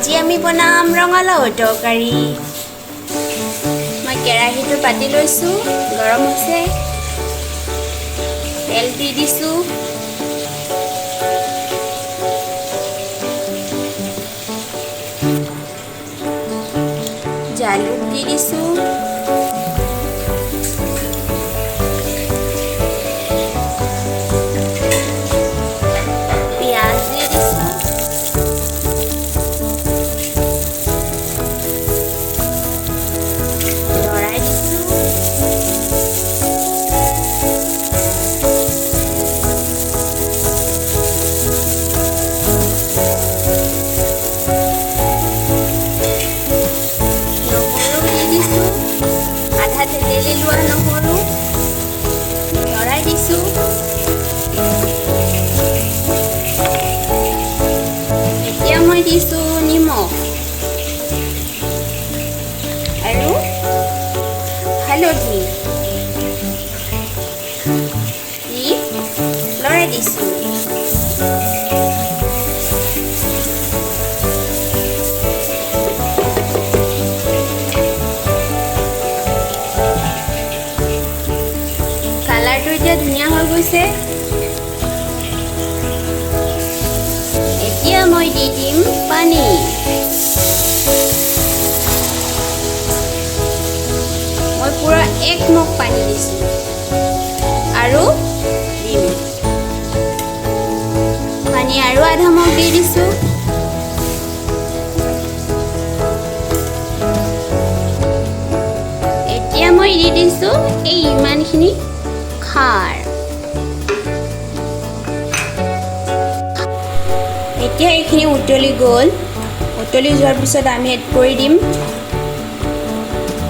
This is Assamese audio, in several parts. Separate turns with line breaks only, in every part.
আজি আমি বনাম ৰঙালাও তৰকাৰী। মই কেৰাহীটো পাতি লৈছোঁ, গৰম হৈছে, তেল দি দিছোঁ। জালুক দি দিছোঁ, পিঁয়াজ দি দিছোঁ, লৰাই দিছোঁ। নহৰু দি দিছোঁ, আধা থেতেলি লোৱা নহৰু লৰাই দিছোঁ। এতিয়া মই দিছোঁ নিমখ আৰু হালধি দি লৰাই দিছোঁ। কালাৰটো এতিয়া ধুনীয়া হৈ গৈছে। এতিয়া মই দি দিম পানী। মই পূৰা এক মগ পানী দিছোঁ আৰু দিম পানী আৰু আধা মগ দি দিছোঁ। এতিয়া মই দি দিছোঁ এই ইমানখিনি খাৰ। এতিয়া এইখিনি উতলি গ'ল। উতলি যোৱাৰ পিছত আমি এড কৰি দিম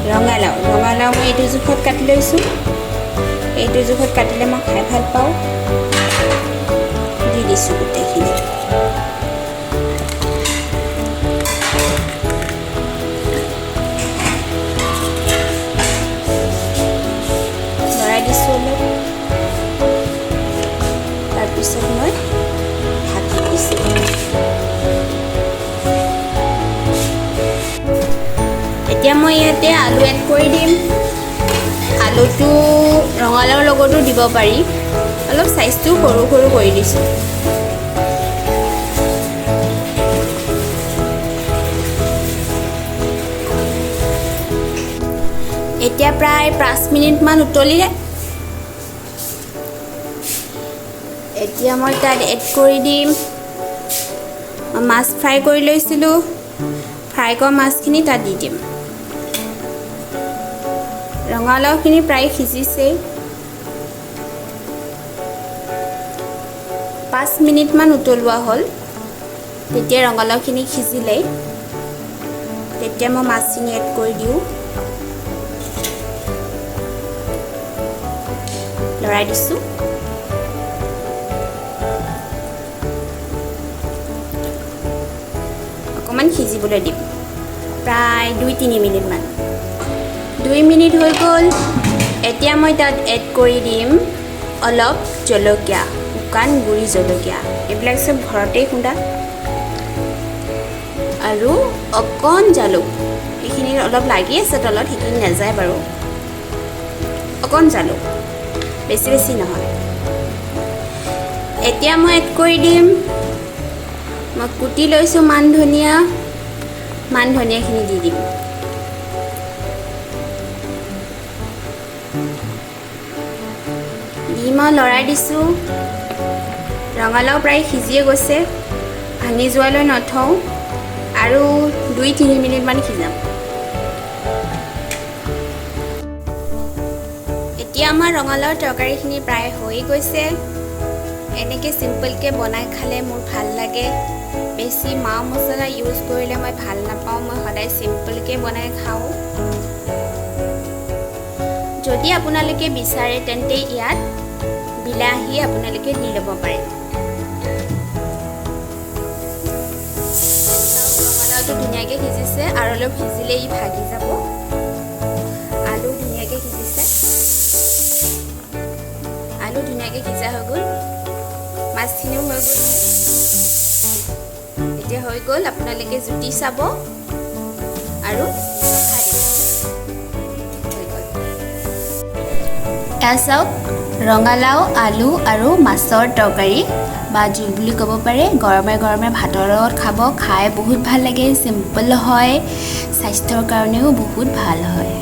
ৰঙালাও। ৰঙালাও মই এইটো জোখত কাটি লৈছোঁ। এইটো জোখত কাটিলে মই খাই ভাল পাওঁ। দি দিছোঁ গোটেইখিনি। লৰাই দিছোঁ অলপ। তাৰপিছত মই ঢাকি দিছোঁ। এতিয়া মই ইয়াতে আলু এড কৰি দিম। আলুটো ৰঙালাওৰ লগতো দিব পাৰি। অলপ চাইজটো সৰু সৰু কৰি দিছোঁ। এতিয়া প্ৰায় 5 মিনিটমান উতলিলে। এতিয়া মই তাত এড কৰি দিম, মাছ ফ্ৰাই কৰি লৈছিলোঁ, ফ্ৰাই কৰা মাছখিনি তাত দি দিম। ৰঙালাওখিনি প্ৰায় সিজিছেই। 5 মিনিটমান উতলোৱা হ'ল। তেতিয়া ৰঙালাওখিনি সিজিলেই, তেতিয়া মই মাছখিনি এড কৰি দিওঁ। লৰাই দিছোঁ। অকণমান সিজিবলৈ দিম, প্ৰায় 2-3 মিনিটমান। 2 মিনিট হৈ গ'ল। এতিয়া মই তাত এড কৰি দিম অলপ জলকীয়া, শুকান গুড়ি জলকীয়া। এইবিলাক চব ঘৰতেই খুন্দা। আৰু অকণ জালুক। এইখিনি অলপ লাগি আছে তলত, সেইখিনি নাযায় বাৰু। অকণ জালুক, বেছি বেছি নহয়। এতিয়া মই এড কৰি দিম, মই কুটি লৈছোঁ মান ধনিয়া, মান ধনিয়াখিনি দি দিম। দি মই লৰাই দিছোঁ। ৰঙালাও প্ৰায় সিজিয়ে গৈছে। ভাঙি যোৱালৈ নথওঁ আৰু 2-3 মিনিটমান সিজাম। এতিয়া আমাৰ ৰঙালাওৰ তৰকাৰীখিনি প্ৰায় হৈ গৈছে। এনেকৈ চিম্পলকৈ বনাই খালে মোৰ ভাল লাগে। বেছি মা মছলা ইউজ কৰিলে মই ভাল নাপাওঁ। মই সদায় চিম্পলকৈ বনাই খাওঁ। যদি আপোনালোকে বিচাৰে, তেন্তে ইয়াত বিলাহী আপোনালোকে দি ল'ব পাৰে। ৰঙালাওটো ধুনীয়াকৈ সিজিছে আৰু অলপ সিজিলে ই ভাগি যাব। আলু ধুনীয়াকৈ সিজিছে। আলু ধুনীয়াকৈ সিজা হৈ গ'ল, মাছখিনিও হৈ গৈছে। এতিয়া হৈ গ'ল। আপোনালোকে জুতি চাব আৰু খাই দিব। হৈ গ'ল। এয়া চাওক, ৰঙালাও, আলু আৰু মাছৰ তৰকাৰী বা জোল বুলি ক'ব পাৰে। গৰমে গৰমে ভাতৰ লগত খাব, খাই বহুত ভাল লাগে। চিম্পল হয়, স্বাস্থ্যৰ কাৰণেও বহুত ভাল হয়।